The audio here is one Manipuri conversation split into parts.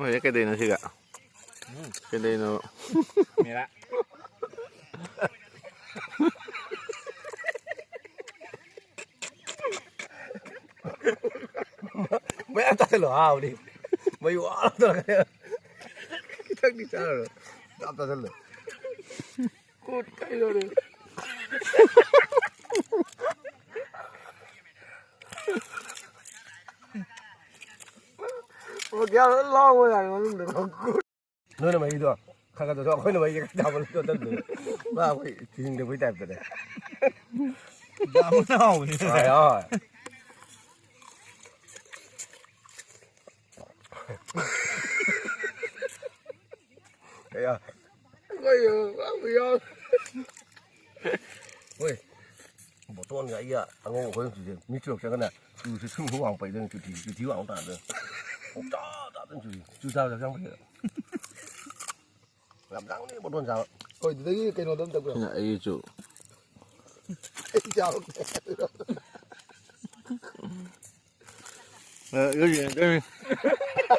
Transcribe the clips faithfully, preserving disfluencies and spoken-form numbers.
ꯍꯣꯏ, ꯀꯩꯗꯧꯅꯣ ꯁꯤꯒ? ꯀꯩꯗꯧꯅꯣ? ꯃꯦꯔꯥ꯫ ꯃꯌꯥꯝ ꯆꯥꯁꯤꯜꯂꯣ, ꯍꯥꯎꯕꯅꯤ꯫ ꯃꯩ ꯋꯥ ꯇꯧꯔꯒ꯫ ꯈꯤꯇꯪꯗꯤ ꯆꯥꯔꯨꯔꯣ꯫ ꯌꯥꯝ ꯆꯥꯁꯤꯜꯂꯣ꯫ ꯀꯣꯠ ꯀꯩꯗꯧꯔꯦ? ꯑꯣ, ꯒ꯭ꯌꯥꯟ ꯂꯣꯏ ꯂꯥꯎꯕ ꯌꯥꯔꯦ ꯃꯅꯨꯡꯗ꯫ ꯅꯣꯏꯅ ꯃꯍꯤꯗꯣ ꯈꯔ ꯈꯔ ꯆꯠꯊꯣꯛ, ꯑꯩꯈꯣꯏꯅ ꯃꯍꯤꯁꯦ ꯈꯔ ꯆꯥꯕ ꯆꯠꯇꯕꯗꯣ꯫ ꯃꯥ ꯑꯩꯈꯣꯏ ꯊꯤꯖꯤꯟꯗꯕꯩ ꯇꯥꯏꯞꯇꯅꯦ꯫ ꯌꯥꯝꯅ ꯍꯥꯎꯕꯅꯦ꯫ ꯍꯣꯏ, ꯍꯣꯏ꯫ ꯑꯌꯥ꯫ ꯑꯩꯈꯣꯏ ꯌꯥꯎ-, ꯌꯥꯎ-, ꯍꯣꯏ꯫ ꯕꯣꯇꯣꯟꯒ ꯑꯩꯒ ꯑꯉꯧꯕ ꯑꯩꯈꯣꯏ ꯑꯍꯨꯝꯁꯦ ꯃꯤ ꯆꯨꯔꯛꯇ꯭ꯔꯒꯅ ꯆꯨꯁꯦ ꯁꯨꯝ ꯁꯨꯝ ꯋꯥꯡ ꯄꯩꯗꯣꯏꯅꯤ, ꯆꯨꯊꯤ, ꯆꯨꯊꯤ ꯋꯥꯡ ꯇꯥꯗꯣꯏꯅꯤ꯫ ꯄꯨꯡꯇꯥ ꯇꯥꯗꯣꯏꯅꯤ ꯆꯨꯁꯦ꯫ ꯆꯨ ꯆꯥꯕꯁꯦ ꯍꯛꯆꯥꯡ ꯐꯩꯌꯦꯕ꯫ ꯌꯥꯝ ꯂꯥꯡꯕꯅꯤ ꯕꯣꯇꯣꯟ ꯆꯥꯕ꯫ ꯍꯣꯏ, ꯑꯗꯨꯗꯒꯤ ꯀꯩꯅꯣꯗꯣ ꯑꯝꯇ ꯄꯨꯔꯛꯑꯣ꯫ ꯁꯤꯅ ꯑꯩꯒꯤ ꯆꯨ꯫ ꯑꯩ ꯆꯥꯕ꯫ ꯑ, ꯑꯗꯨ ꯌꯦꯡꯉꯛꯀꯅꯤ꯫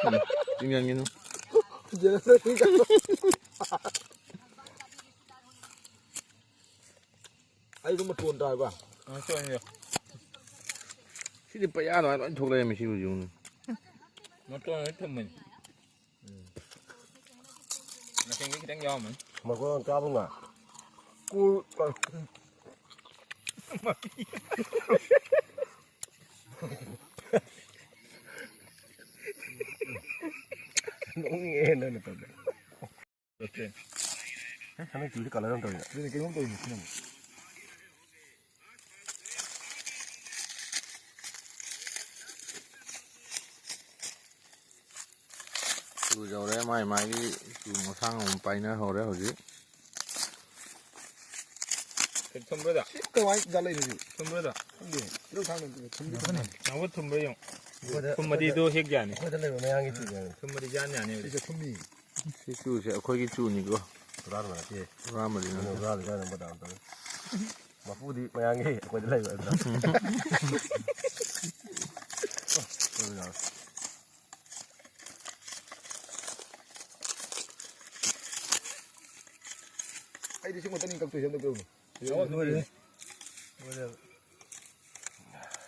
ꯎꯝ, ꯆꯤꯡ ꯌꯦꯡꯉꯤꯅꯨ꯫ ꯌꯦꯡꯉꯛꯀꯅꯤ ꯀꯩꯅꯣ꯫ ꯑꯩꯁꯨ ꯃꯇꯣꯟ ꯇꯥꯏꯕ꯫ ꯃꯇꯣꯟꯁꯦ꯫ ꯁꯤꯗꯤ ꯄꯩꯌꯥ ꯑꯗꯨꯃꯥꯏꯅ ꯂꯣꯏ ꯊꯣꯛꯂꯛꯑꯦ, ꯃꯁꯤ ꯍꯧꯖꯤꯛ ꯌꯦꯡꯉꯨꯅꯦ꯫ ꯃꯇꯣꯟꯁꯦ ꯊꯨꯝꯕꯅꯤ꯫ ꯎꯝ꯫ ꯃꯁꯤꯡꯗꯤ ꯈꯤꯇꯪ ꯌꯥꯎꯔꯝꯃꯅꯤ꯫ ꯃꯀꯣꯟ ꯀꯥꯕ ꯉꯥ꯫ ꯀꯨ-, ꯅꯣꯛꯅꯤꯡꯉꯦ ꯅꯪꯅ ꯇꯧꯔꯤꯗꯣ꯫ ꯑꯣꯀꯦ꯫ ꯑꯦ, ꯍꯟꯗꯛ ꯆꯨꯁꯤ ꯀꯂꯔ ꯑꯃ ꯇꯧꯔꯤꯗ꯫ ꯑꯗꯨꯅꯤ ꯀꯩꯅꯣꯝ ꯇꯧꯔꯤꯅꯤ ꯁꯤꯅ ꯑꯃꯨꯛ꯫ ꯆꯨ ꯌꯧꯔꯦ, ꯃꯥꯏ ꯃꯥꯏꯒꯤ ꯆꯨ ꯃꯁꯥꯡ ꯑꯃꯨꯛ ꯄꯥꯏꯅꯍꯧꯔꯦ ꯍꯧꯖꯤꯛ꯫ ꯊꯨꯝꯕ꯭ꯔꯣꯗ? ꯁꯤ ꯀꯃꯥꯏ ꯖꯥꯠ ꯂꯩꯅꯣ ꯁꯤ? ꯊꯨꯝꯕ꯭ꯔꯣꯗ? ꯈꯪꯗꯦ꯫ ꯇꯤꯜꯍꯧ ꯊꯥꯡꯅ ꯊꯨꯝꯗꯤ ꯊꯨꯝꯕꯅꯤ꯫ ꯅꯪꯕꯨ ꯊꯨꯝꯕ꯭ꯔꯣ ꯌꯦꯡꯉꯨ꯫ ꯑꯩꯈꯣꯏꯗ, ꯊꯨꯝꯃꯗꯤ ꯑꯩꯈꯣꯏꯗ, ꯑꯗꯨ ꯍꯦꯛ ꯌꯥꯅꯤ꯫ ꯑꯩꯈꯣꯏꯗ ꯂꯩꯕ ꯃꯌꯥꯡꯒꯤ ꯆꯨꯅꯦ꯫ ꯊꯨꯝꯃꯗꯤ ꯌꯥꯟ ꯌꯥꯅꯤ ꯍꯧꯖꯤꯛ꯫ ꯁꯤꯁꯦ ꯊꯨꯝꯃꯤ꯫ ꯁꯤ ꯆꯨꯁꯦ ꯑꯩꯈꯣꯏꯒꯤ ꯆꯨꯅꯤꯀꯣ꯫ ꯍꯨꯔꯥꯟꯕ ꯅꯠꯇꯦ꯫ ꯍꯨꯔꯥꯟꯕꯗꯤ ꯅꯠꯇꯦ꯫ ꯍꯨꯔꯥꯜꯂꯤ ꯀꯥꯏꯅ ꯕꯗꯅꯥꯝ ꯇꯧꯋꯦ꯫ ꯃꯄꯨꯗꯤ ꯃꯌꯥꯡꯒꯤ ꯑꯩꯈꯣꯏꯗ ꯂꯩꯕ ꯅꯠꯇ꯭ꯔꯣ? ꯑꯣ, ꯀꯩꯅꯣ ꯌꯥꯎꯔꯦ꯫ ꯑꯩꯗꯤ ꯁꯤ ꯈꯛꯇꯅꯤ ꯀꯛꯇꯣꯏꯁꯦ, ꯑꯝꯇ ꯄꯤꯔꯛꯎꯅꯦ꯫ ꯂꯣꯏꯔꯦ꯫ ꯂꯣꯏꯔꯦ꯫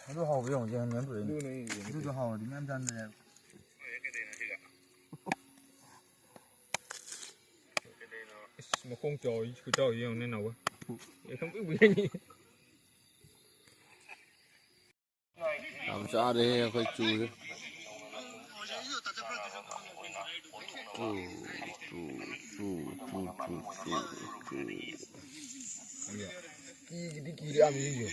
ꯑꯗꯨ ꯍꯥꯎꯕ ꯌꯦꯡꯉꯨꯁꯦ, ꯍꯥꯟꯅ ꯃꯌꯥꯝ ꯄꯨꯔꯛꯏꯅꯦ꯫ ꯑꯗꯨꯅꯦ ꯑꯩ ꯌꯦꯡꯉꯤꯁꯦ꯫ ꯑꯗꯨꯗꯣ ꯍꯥꯎꯔꯗꯤ ꯃꯌꯥꯝ ꯆꯥꯟꯅꯔꯦ ꯍꯥꯏꯕ꯫ ꯏꯁ, ꯃꯈꯣꯡ ꯆꯥꯎꯏ, ꯈꯨꯆꯥꯎ ꯌꯦꯡꯉꯨꯅꯦ ꯅꯥꯎꯕ꯫ ꯑꯦ, ꯈꯪꯄꯨꯏ ꯄꯨꯏꯅꯦ꯫ ꯌꯥꯝ ꯆꯥꯔꯦꯍꯦ ꯑꯩꯈꯣꯏ ꯆꯨꯁꯦ꯫ ꯆꯨ, ꯆꯨ, ꯆꯨ꯫ ꯀꯤꯒꯤꯗꯤ ꯀꯤꯔꯦ ꯌꯥꯝ ꯌꯦꯡꯁꯦ꯫